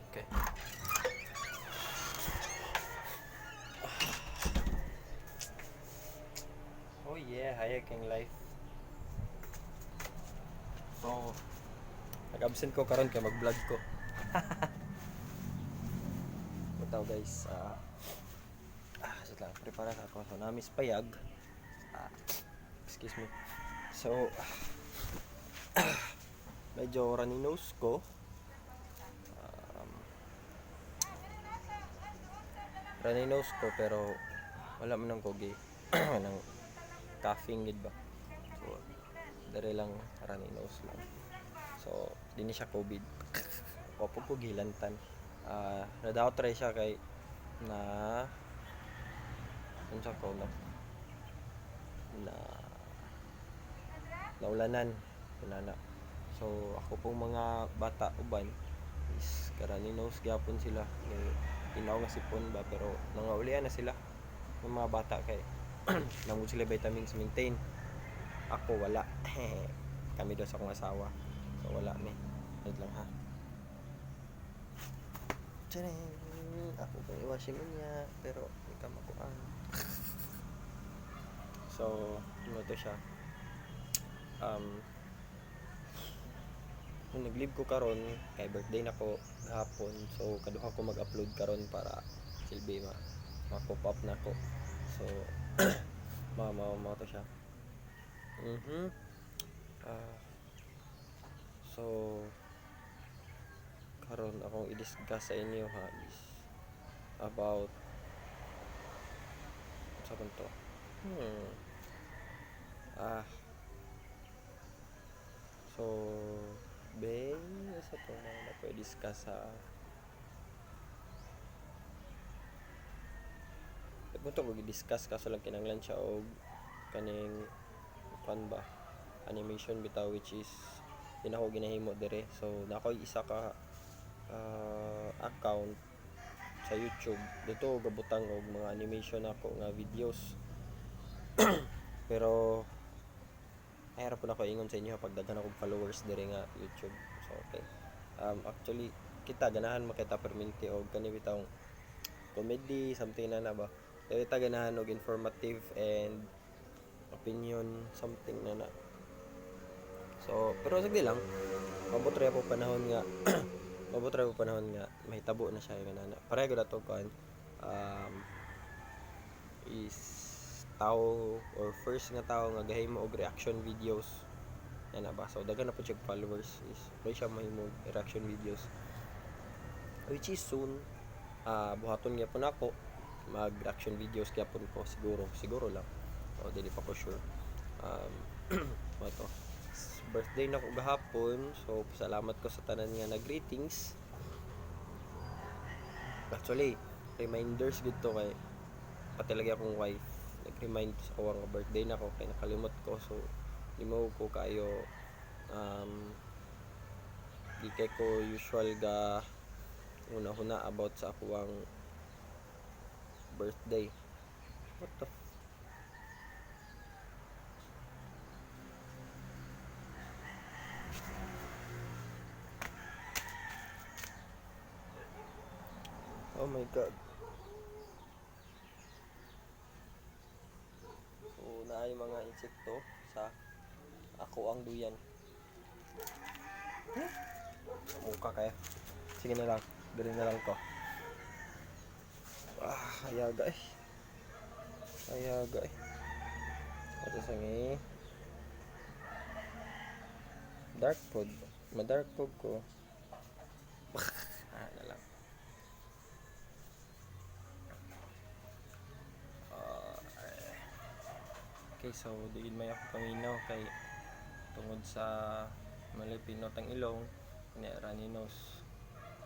Okay. Oh yeah, hiking life. So, nag-absent ko karon kay mag-vlog ko. Bitaw guys, sit lang, prepare ako. So, namis payag. Excuse me. So, medyo runny nose ko. Runny nose ko pero wala man ang kogi nang coughing gid ba. So, dere lang, runny nose lang. So, di ni siya COVID. Opo ko gilantan. Na try siya kay na unsa ko na na naulanan inana. So ako pong mga bata uban is karani nose gyapon sila, may tinaw nga sipon ba, pero nangaulian na sila ng mga bata kay nangud sila vitamins maintain. Ako wala. Kami daw sa akong asawa, so wala mi. Wait lang ha. Tcharing! Ako pong i-washing niya pero ikaw makuan. So ano to siya, nung nag-leave ko karon kay birthday na ko gahapon, so kaduha ko mag-upload karon para silbi ma ma-pop up na ko. So ma ma ma to siya. So karon akong i-discuss sa inyo ha is about sa to. So be sa to na na ko i-discuss sa punto ko i-discuss, kaso lang kinanglan siya og kaning kuan ba, animation bitaw, which is di na ako ginahimo dire. So na ako'y isa ka account sa YouTube dito gabutang og mga animation ako nga videos, pero ay po na ko ingon sa inyo pag daghan akong followers dire nga YouTube. So okay, actually kita ganahan makita perminti og kani bitawng comedy something na na ba, pero kita ganahan og informative and opinion something na na. So pero sige lang, mabot ra po panahon nga mabot ra po panahon nga mahitabo na siya nga na pareho ato kuan, is tao or first nga tao nga gahimo og reaction videos yan na ba. So daghan na po siya followers, is pwede siya mahimo reaction videos, which is soon buhaton gyapon ako mag reaction videos gyapon ko, siguro siguro lang o dili pa ko sure. To birthday na ko gahapon, so salamat ko sa tanan nga nag-greetings. Actually reminders gid to kay pati lagi akong wife nag-remind sa ko nga birthday na ko kay nakalimot ko. So di mo ko kayo, di kay ko usual ga una-huna about sa akuang birthday. What the oh my God. So naay mga insekto sa ako ang duyan. Mukha kaya. Sige na lang, diri na lang ko. Ayaga eh. Ayaga eh. Ato sa ngi. Dark pod. Ma-dark pod ko. Na lang. Okay, so diin may ako paminaw kay tungod sa malipinot ang ilong, ni runny nose.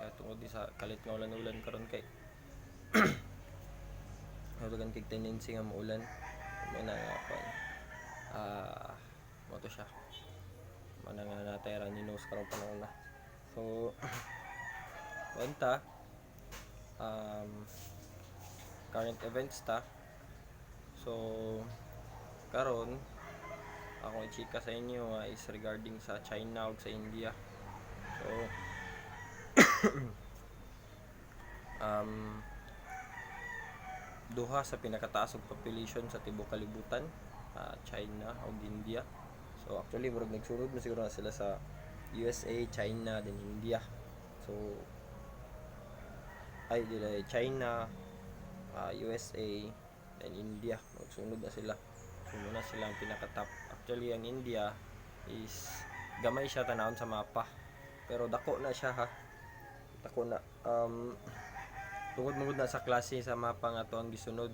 Kaya tungod di sa kalit nga ulan-ulan karon kay dagan kay tendency nga maulan. Mo na nga kuan. Mo to siya. Mo na nga natay runny nose karong panahon na. So kunta current events ta. So karon akong i-chika sa inyo is regarding sa China ug sa India. So Duha sa pinakataas og population sa tibuok kalibutan, China ug India. So actually murag nagsunod na siguro na sila sa USA, China, then India. So ay dili, China, USA, then India, magsunod na sila. So muna sila ang pinaka-top. Actually, ang India is gamay siya tanawon sa mapa. Pero dako na siya ha. Dako na. Tungod mangud na sa klase sa mapa nga to ang gisunod.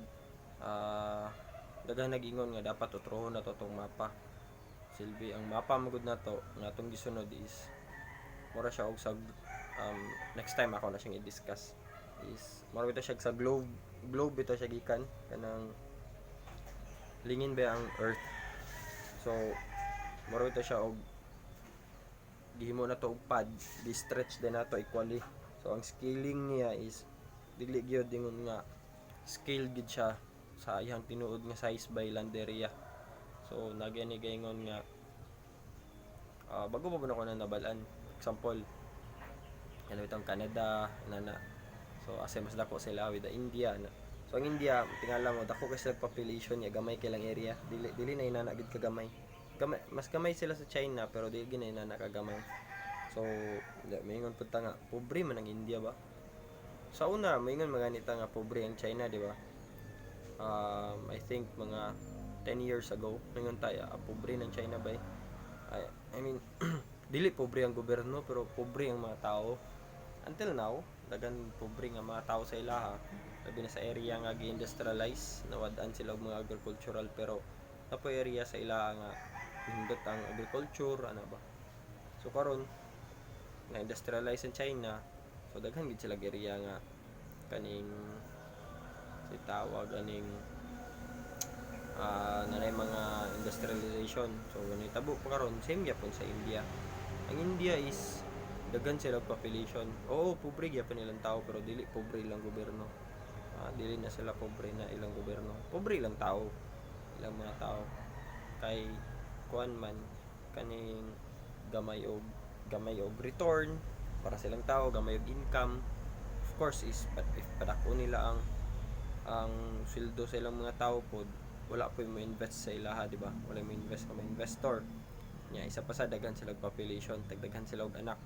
Daghan nag-ingon nga dapat utrohon na to tong mapa. Silbi ang mapa magud nato nga atong gisunod is mura siya og sa next time ako na siyang i-discuss, is mura bitaw siya sa globe, globe bitaw siya gikan kanang lingin ba ang earth. So mura bitaw siya og gihimo na to og pad, gi-stretch din nato equally. So ang scaling niya is dili gyud ingon nga scale gid siya sa iyang tinuod nga size by land area. So nagyani gaingon nga bago pa ba nako na nabal-an. Example, ano itong Canada nana. So asa mas dako sila with the India na. So ang India, tingala mo, dako kay sila population niya, gamay kay lang area. Dili dili na inana gid kagamay. Gamay, mas gamay sila sa China, pero dili gid na inana kagamay. So maingon pud ta nga pobre man ang India ba. Sa una maingon maganita nga pobre ang China, di ba? I think mga 10 years ago, maingon tayo, ah, pobre ng China ba eh. I mean, dili pobre ang gobyerno pero pobre ang mga tao. Until now, daghan pobre nga mga tao sa ilaha, labi na sa area nga gi-industrialize, nawad-an sila og mga agricultural, pero napoy area sa ilaha nga nindot ang agriculture ana ba. So karon na industrialize ang China, so daghan gid sila area nga kaning si tawag aning nanay mga industrialization. So nahitabo pa karon, same gyapon sa India. Ang India is daghan sila og population. Oo, pobre gyapon ilang tao, pero dili pobre ilang gobyerno. Dili na sila pobre na ilang gobyerno, pobre ilang tao, ilang mga tao, kay kuan man kaning gamay og return para sa ilang tao, gamay og income. Of course is but if padako nila ang sweldo sa ilang mga tao pod, wala po mo invest sa ilaha, di ba? Wala mo invest ka mga investor nya. Isa pa sa daghan sila og population, tagdaghan sila og anak.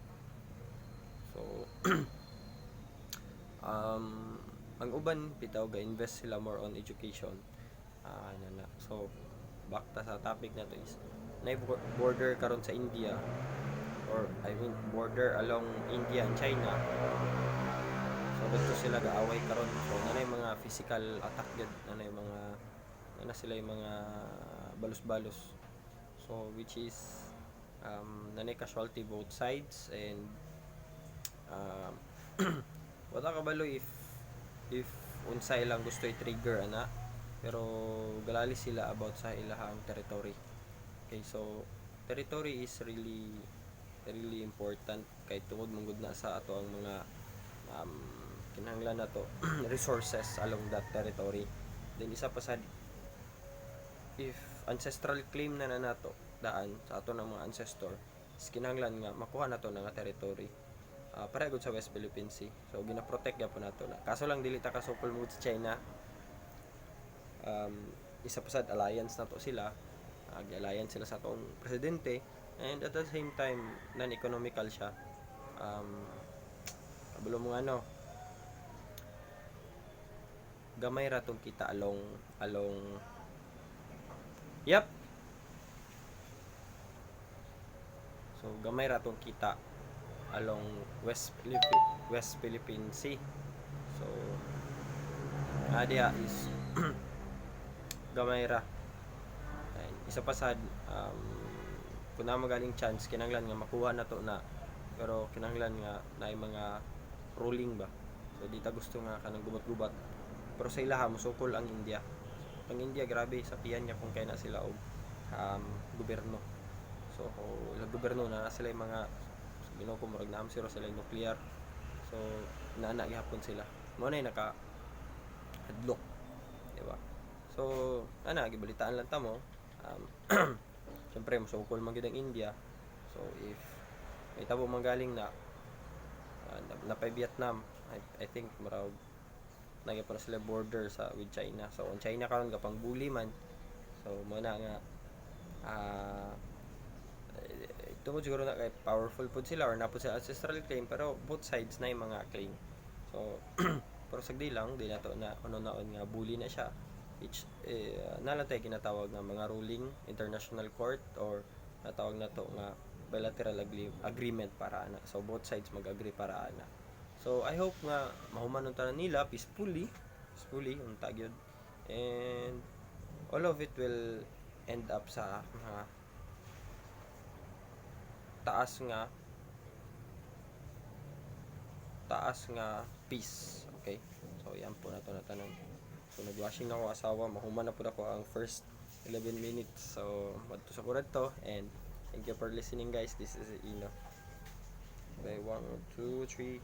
So ang uban bitaw ga invest sila more on education na na. So back ta sa topic na to is na border karon sa India, or I mean border along India and China. So dito sila gaaway karon. So nanay mga physical attack gyud, nanay mga nana sila yung mga balos-balos. So which is nanay casualty both sides and wala kabalo if unsa ilang gusto i-trigger ana, pero galali sila about sa ilahang territory. Okay, so territory is really really important kay tungod man gud na sa ato ang mga kinahanglan nato resources along that territory. Then isa pa sad, if ancestral claim na na nato daan sa ato ng mga ancestor is kinahanglan nga makuha nato na nga territory. Pareho gud sa West Philippine Sea. So gina-protect gyapon nato na. Kaso lang dili ta kasukol mo sa China. Isa pa sad, alliance nato sila. Alliance sila sa atong presidente and at the same time non-economical siya. Kabalo mo ano, gamay ra tong kita along along Yep. So gamay ra tong kita along West Philippine Sea. So diha is gamay ra. And isa pa sad, kung na magaling chance, kinahanglan nga makuha na to na, pero kinahanglan nga naay mga ruling ba. So di ta gusto nga kanang gubat-gubat, pero sa ilaha mosukol ang India. So, ang India, grabe sa piyan niya kung kaya na sila og gobyerno. So ilang gobyerno na sila yung mga Ginoo ko, murag naam sila sila yung nuclear. So naana gihapon sila mo na naka hadlok, di ba? So ana, gibalitaan lang ta mo. Syempre mosukol man gid ang India. So if may tabo man galing na napay Vietnam, I think murag Naa gyapon na sila border sa with China. So ang China karon gapang bully man. So mo na nga tungod siguro na kay powerful pud sila or naa pud sila ancestral claim, pero both sides na yung mga claim. So pero sagdi lang di nato na ano naon nga bully na siya. Each naa lang tay ginatawag nga mga ruling, international court, or natawag na to nga bilateral agreement para ana. So both sides mag-agree para ana. So I hope nga mahuman unta na nila peacefully, peacefully unta gyud, and all of it will end up sa mga taas nga peace. Okay, so yan po na to na tanan. So nag-washing na ako asawa, mahuman na pud ako ang first 11 minutes. So madto sa kurat to, and thank you for listening, guys. This is Ino. Okay, 1, 2, 3.